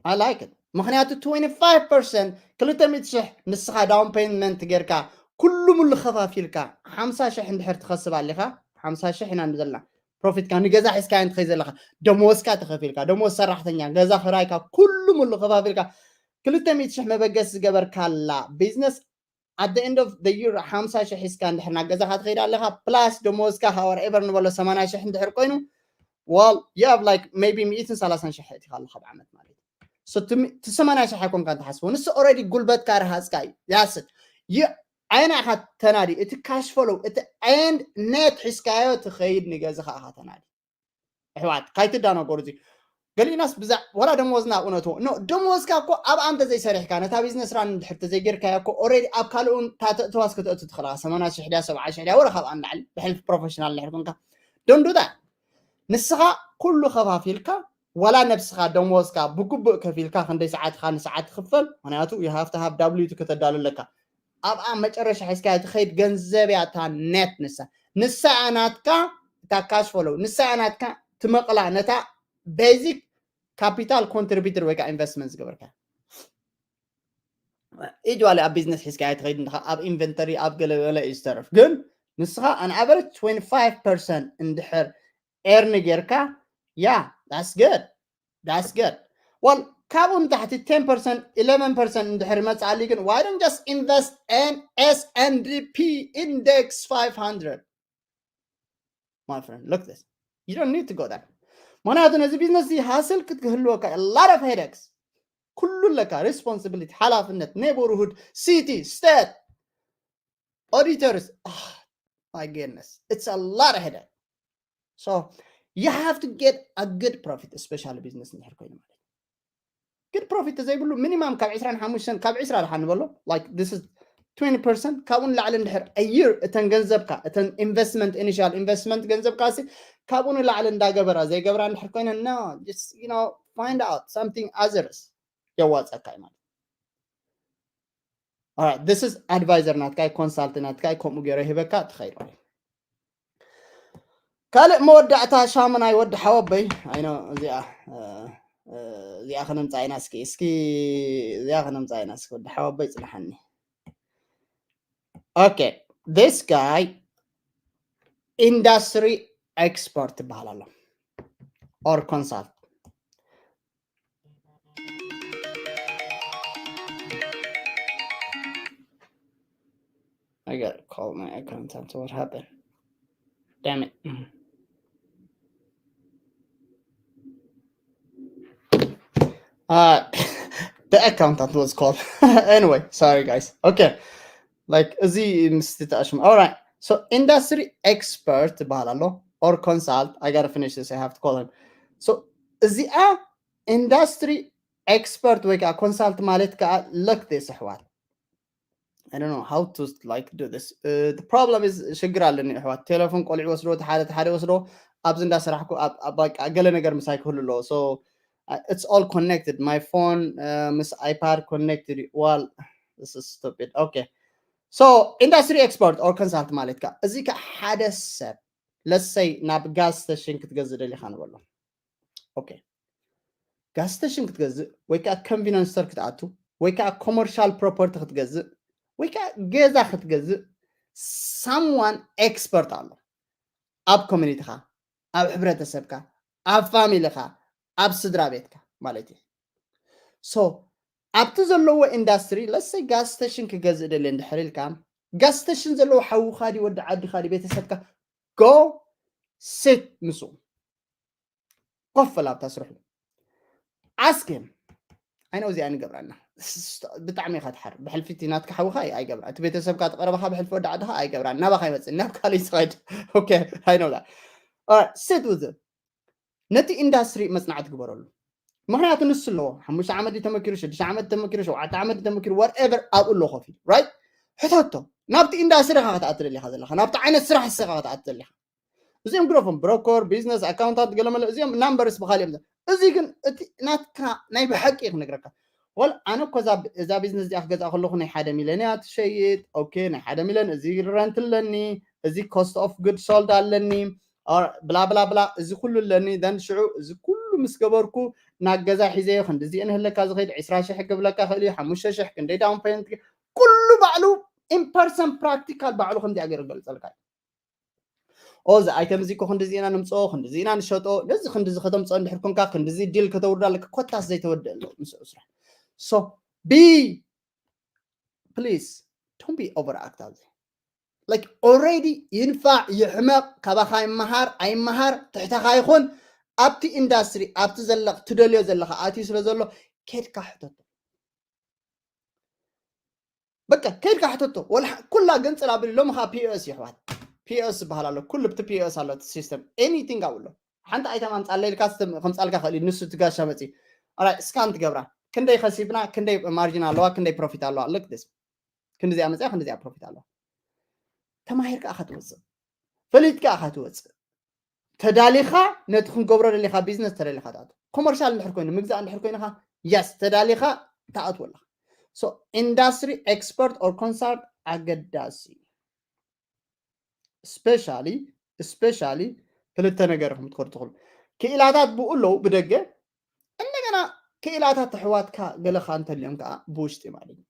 I like it. ምኽንያቱ twenty-five percent ክልተ ሚእቲ ሺሕ ንስኻ down payment ጌርካ፣ ኩሉ ሙሉ ከፋፊልካ ሓምሳ ሺሕ እንድሕር ትኸስብ ኣሊኻ፣ ሓምሳ ሺሕ ኢና ንዘላ profit ካ ንገዛ ሒዝካ እንት ኸይ ዘለኻ፣ ደሞዝካ ተኸፊልካ፣ ደሞዝ ሰራሕተኛ፣ ገዛ ክራይካ፣ ኩሉ ሙሉ ከፋፊልካ ክልተ ሚእቲ ሺሕ መበገሲ ዝገበርካላ ቢዝነስ፣ at the end of the year ሓምሳ ሺሕ ሒዝካ እንድሕር ናብ ገዛኻ ትኸይድ ኣለኻ፣ plus ደሞዝካ ካብ whatever ንበሎ ሰማንያ ሺሕ እንድሕር ኮይኑ፣ well, you have, like, maybe ሚእትን ሰላሳን ሺሕ ኣእቲኻ ኣለኻ ብዓመት ማለት እዩ። So እቲ ሚ-፣ እቲ ሰማንያ ሺሕ ኣይኮንካ ትሓስቦ፣ ንሱ already ጉልበትካ ረሃጽካ እዩ። That's it. ይ-፣ ኣየና ኢኻ ተናዲ? እቲ cash flow፣ እቲ end net ሒዝካዮ ትኸይድ ንገዛኻ ኢኻ ተናዲ። ኣሕዋት፣ ካይትዳናገሩ። እዚ ገሊናስ ብዛ-፣ ወላ ደሞዝና እውነቱ፣ ኖ፣ ደሞዝካ እኮ ኣብኣ እንተ ዘይሰሪሕካ፣ ነታ ቢዝነስ ራን እንድሕር ተዘይጌርካዮ እኮ፣ already ኣብ ካልእ እውን እታ ተእትዋስ ከተእቱ ትኽእል ኢኻ። ሰማንያ ሺሕ ድያ፣ ሰብዓ ሺሕ ድያ፣ ወላ ካብኣ ንላዕሊ፣ ብሕልፊ ፕሮፌሽናል እንድሕር ኮንካ። Don't do that። ንስኻ ኩሉ ከፋፊልካ፣ ዋላ ነብስኻ ደሞዝካ ብግቡእ ከፊልካ፣ ክንደይ ሰዓት ኢኻ ንሰዓት ትኽፈል፣ ምኽንያቱ you have to have W two ከተዳሉ ኣለካ። ኣብኣ መጨረሻ ሒዝካያ ትኸይድ ገንዘብ እያ፣ እታ ኔት ንሳ። ንሳ እያ ናትካ፣ እታ ካሽ ፍሎው፣ ንሳ እያ ናትካ ትመቕላ፣ ነታ ቤዚክ ካፒታል ኮንትሪቢዩተር ወይ ከዓ ኢንቨስትመንት ዝገበርካ። ዩጅዋሊ ኣብ ቢዝነስ ሒዝካ ኣይትኸይድ እንድኻ፣ ኣብ ኢንቨንተሪ፣ ኣብ ገለ ገለ እዩ ዝተርፍ። ግን ንስኻ ኣን ኣቨሬጅ ትዌንቲ ፋይቭ ፐርሰንት እንድሕር ኤርን ጌርካ፣ ያ፣ that's good. That's good. Well, ካብኡ ንታሕቲ ቴን ፐርሰንት፣ ኢለቨን ፐርሰንት እንድሕር መጽኣሊ ግን፣ why don't just invest in S and P Index five hundred? My friend, look this. You don't need to go there. ምኽንያቱ ነዚ ቢዝነስ እዚ ሃስል ክትህልወካ፣ a lot of headaches። ኩሉ ኣለካ፣ ሪስፖንሲቢሊቲ፣ ሓላፍነት፣ ኔበርሁድ፣ ሲቲ፣ ስቴት፣ ኦዲተርስ። Ah, my goodness, it's a lot of headache. So you have to get a good profit, especially business እንድሕር ኮይኑ ማለት እዩ። Good profit ተዘይብሉ፣ ሚኒማም ካብ ዕስራን ሓሙሽተን፣ ካብ ዕስራ ድሓ ንበሎ፣ like, this is twenty percent፣ ካብኡ ንላዕሊ እንድሕር a year እተን ገንዘብካ፣ እተን ኢንቨስትመንት፣ ኢኒሻል ኢንቨስትመንት ገንዘብካ ሲ ካብኡ ንላዕሊ እንዳገበራ ዘይገብራ እንድሕር ኮይነን፣ no, just, you know, find out something others የዋፀካ እዩ ማለት እዩ። Alright, this is ኣድቫይዘር ናትካይ፣ ኮንሳልት ናትካይ፣ ከምኡ ገይረ ሂበካ ትኸይድ። ካልእ መወዳእታ ሻሙናይ ወዲ ሓወበይ፣ I know እዚኣ፣ እ፣ እ፣ እዚኣ ክነምጻ ኢና እስኪ፣ እስኪ እዚኣ ክነምጻ ኢና እስኪ፣ ወዲ ሓወበይ ጽንሓኒ። Okay, this guy industry expert ይበሃል ኣሎ፣ or consult። I gotta call my accountant. What happened? Damn it. Uh, the accountant was called. Anyway, sorry guys. Okay. Like, እዚ ምስቲ ተኣሽሙ። All right. So, industry expert ይበሃል ኣሎ, or consult. I gotta finish this. I have to call him. So, እዚኣ ኢንዳስትሪ ኤክስፐርት ወይ ከዓ ኮንሳልት ማለት ከዓ like this ኣሕዋት። I don't know how to, like, do this. Uh, the problem is ሽግር ኣለኒ ኣሕዋት። ቴሌፎን ቆልዑ ወስዶ፣ ሓደ ሓደ ወስዶ፣ ኣብዚ እንዳሰራሕኩ ኣብ፣ ኣብ በቃ ገለ ነገር ምሳይ ክህሉ ኣለዎ። So, uh, it's all connected. My phone, uh, ምስ iPad connected. Well, this is stupid. Okay. So, industry expert or consult ማለት ከዓ፣ እዚ ከዓ ሓደ ሰብ፣ let's say፣ ናብ ጋዝ ስቴሽን ክትገዝእ ደሊኻ ንበሎ። Okay. ጋዝ ስቴሽን ክትገዝእ ወይ ከዓ ኮንቪነንስ ስቶር ክትኣቱ ወይ ከዓ ኮመርሻል ፕሮፐርቲ ክትገዝእ ወይ ከዓ ገዛ ክትገዝእ፣ someone ኤክስፐርት ኣሎ ኣብ ኮሚኒቲኻ፣ ኣብ ሕብረተሰብካ፣ ኣብ ፋሚሊኻ፣ ኣብ ስድራ ቤትካ ማለት እዩ። So ኣብቲ ዘለዎ ኢንዳስትሪ፣ let's say፣ ጋዝ ስቴሽን ክገዝእ ደልየ እንድሕር ኢልካ፣ ጋዝ ስቴሽን ዘለዎ ሓውኻ ድዩ፣ ወዲ ዓድኻ ድዩ፣ ቤተሰብካ፣ go sit ምስኡ። ኮፍ በል ኣብታ ስርሑ። Ask him. I know እዚኣ ንገብራና። ብጣዕሚ ኢኻ ትሓር። ብሕልፊ እቲ ናትካ ሓውኻ ኣይ-፣ ኣይገብራ። እቲ ቤተሰብካ፣ እቲ ቀረባኻ፣ ብሕልፊ ወዲ ዓድኻ ኣይገብራን። ናባኻ ይመጽእ፣ ናብ ካልእ ይስኸድ። Okay, I know that. All right, sit with him. ነቲ ኢንዳስትሪ መፅናዕቲ ግበረሉ። ምክንያቱ ንሱ ኣለዎ። ሓሙሽተ ዓመት ተመኪሩ፣ ሽዱሽተ ዓመት ተመኪሩ፣ ሸውዓተ ዓመት ተመኪሩ፣ whatever፣ ኣብኡ ኣሎ ኮፍ ኢሉ፣ right? ሕተቶ። ናብቲ ኢንዳስትሪ ኢኻ ክትኣቲ ደሊኻ ዘለኻ፣ ናብቲ ዓይነት ስራሕ ንስኻ ክትኣቲ ደሊኻ። እዚኦም ግደፎም፣ ብሮከር፣ ቢዝነስ፣ ኣካውንታት፣ ገለመለ፣ እዚኦም ናምበርስ ብኻሊኦም። እዚ ግን እቲ ናትካ ናይ ብሓቂ እዩ ክነግረካ። ወል ኣነ እኮ እዛ፣ እዛ ቢዝነስ እዚኣ ክገዝኣ ከለኹ ናይ ሓደ ሚልዮን እያ ትሸይጥ። ኦኬ፣ ናይ ሓደ ሚልዮን፣ እዚ ረንት ኣለኒ፣ እዚ ኮስት ኦፍ ጉድ ሶልድ ኣለኒ፣ ብላ ብላ ብላ፣ እዚ ኩሉ ኣለኒ። ደን ሽዑ እዚ ኩሉ ምስ ገበርኩ፣ ናብ ገዛ ሒዘዮ ክንድዚ ንህለካ ዝኸይድ ዕስራ ሽሕ ክብለካ ክእል እዩ፣ ሓሙሽተ ሽሕ ክንደይ ዳውን ፔመንት፣ ኩሉ ባዕሉ ኢምፐርሰን ፕራክቲካል ባዕሉ ከምዚኣ ገይሩ ገልጸልካ እዩ። ኦ፣ እዚ ኣይተም እዚ እኮ ክንድዚ ኢና ንምፅኦ፣ ክንድዚ ኢና ንሸጦ፣ ነዚ ክንድዚ ከተምፅኦ እንድሕር ኮንካ፣ ክንድዚ ዲል ከተውርዳ ኣለካ። ኮታስ ዘይተወደእ ኣሎ ምስኡ ስራሕ። So be, please, don't be overact ኣብዚ። Like, already ይንፋዕ ይሕመቕ፣ ካባኻ ይመሃር ኣይመሃር፣ ትሕተኻ ይኹን፣ ኣብቲ ኢንዳስትሪ፣ ኣብቲ ዘለኽ ትደልዮ ዘለኻ ኣትዩ ስለ ዘሎ፣ ኬድካ ሕተቶ። በቃ ከይድካ ሕተቶ። ወላ ኩላ ገንጽል ኣብሊ። ሎሚ ከዓ ፒኦኤስ ይሕዋት፣ ፒኦኤስ ዝበሃል ኣሎ። ኩሉ ብቲ ፒኦኤስ ኣሎ እቲ ሲስተም። ኤኒቲንግ ኣብኡ ኣሎ። ሓንቲ ኣይተም ኣምጻለይ ኢልካ ከምጻልካ ክእል እዩ። ንሱ ትጋሻ መጺ ኣራይ ስካን ትገብራ፣ ክንደይ ከሲብና፣ ክንደይ ማርጂን ኣለዋ፣ ክንደይ ፕሮፊት ኣለዋ። ልክ ስ ክንዲዚኣ መፅያ፣ ክንዲዚኣ ፕሮፊት ኣለዋ። ተማሂርካ ኢኻ ትወፅእ፣ ፈሊጥካ ኢኻ ትወፅእ። ተዳሊኻ ነቲ ክንገብሮ ደሊኻ ቢዝነስ ተደሊኻ ትኣቱ። ኮመርሻል እንድሕር ኮይኑ፣ ምግዛእ እንድሕር ኮይንኻ፣ የስ፣ ተዳሊኻ ትኣትዎ ኣለኻ። So ኢንዳስትሪ ኤክስፐርት ኦር ኮንሳልት ኣገዳሲ። ስፔሻሊ ስፔሻሊ ክልተ ነገር ኢኹም ትኸዱ ትኽእሉ። ክኢላታት ብኡ ኣለዉ ብደገ፣ እንደገና ክኢላታት ኣሕዋትካ ገለኻ እንተልዮም ከዓ ብውሽጢ ማለት እዩ።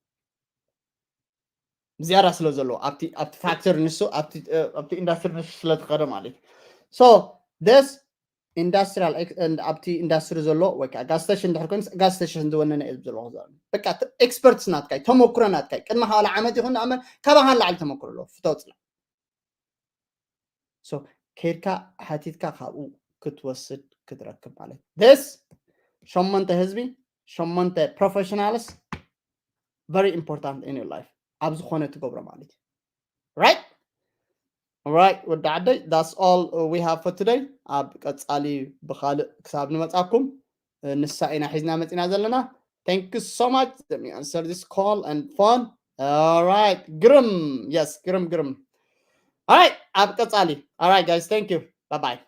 ዝያዳ ስለ ዘለዎ ኣብቲ ኣብቲ ፋክተር ንሱ ኣብቲ ኣብቲ ኢንዳስትሪ ንሱ ስለ ትኸደ ማለት እዩ። So this ኢንዳስትሪያል ኣብቲ ኢንዳስትሪ ዘሎ ወይ ከዓ ጋዝ ስቴሽን እንድሕር ኮይኑ ጋዝ ስቴሽን ዝወነነ እየ ዝብል ዘለኹ። በቃ ኤክስፐርትስ ናትካይ፣ ተመክሮ ናትካይ፣ ቅድሚ ሓዋላ ዓመት ይኹን ንኣመት ካባኻ ንላዕሊ ተመክሮ ኣለዎ። ፍተው ፅላእ። So ከይድካ ሓቲትካ ካብኡ ክትወስድ ክትረክብ ማለት this ሸሞንተ ህዝቢ፣ ሸሞንተ ፕሮፌሽናልስ፣ very important in your life፣ ኣብ ዝኾነ ትገብሮ ማለት እዩ። Right? Right ወዲ ዓደይ፣ that's all we have for today። ኣብ ቀጻሊ ብኻልእ ክሳብ ንመጻኩም ንሳ ኢና ሒዝና መጺና ዘለና። Thank you so much. Let me answer this call and phone. All right. ግርም። Yes, ግርም ግርም። All right. ኣብ ቀጻሊ። All right, guys. Thank you. Bye bye.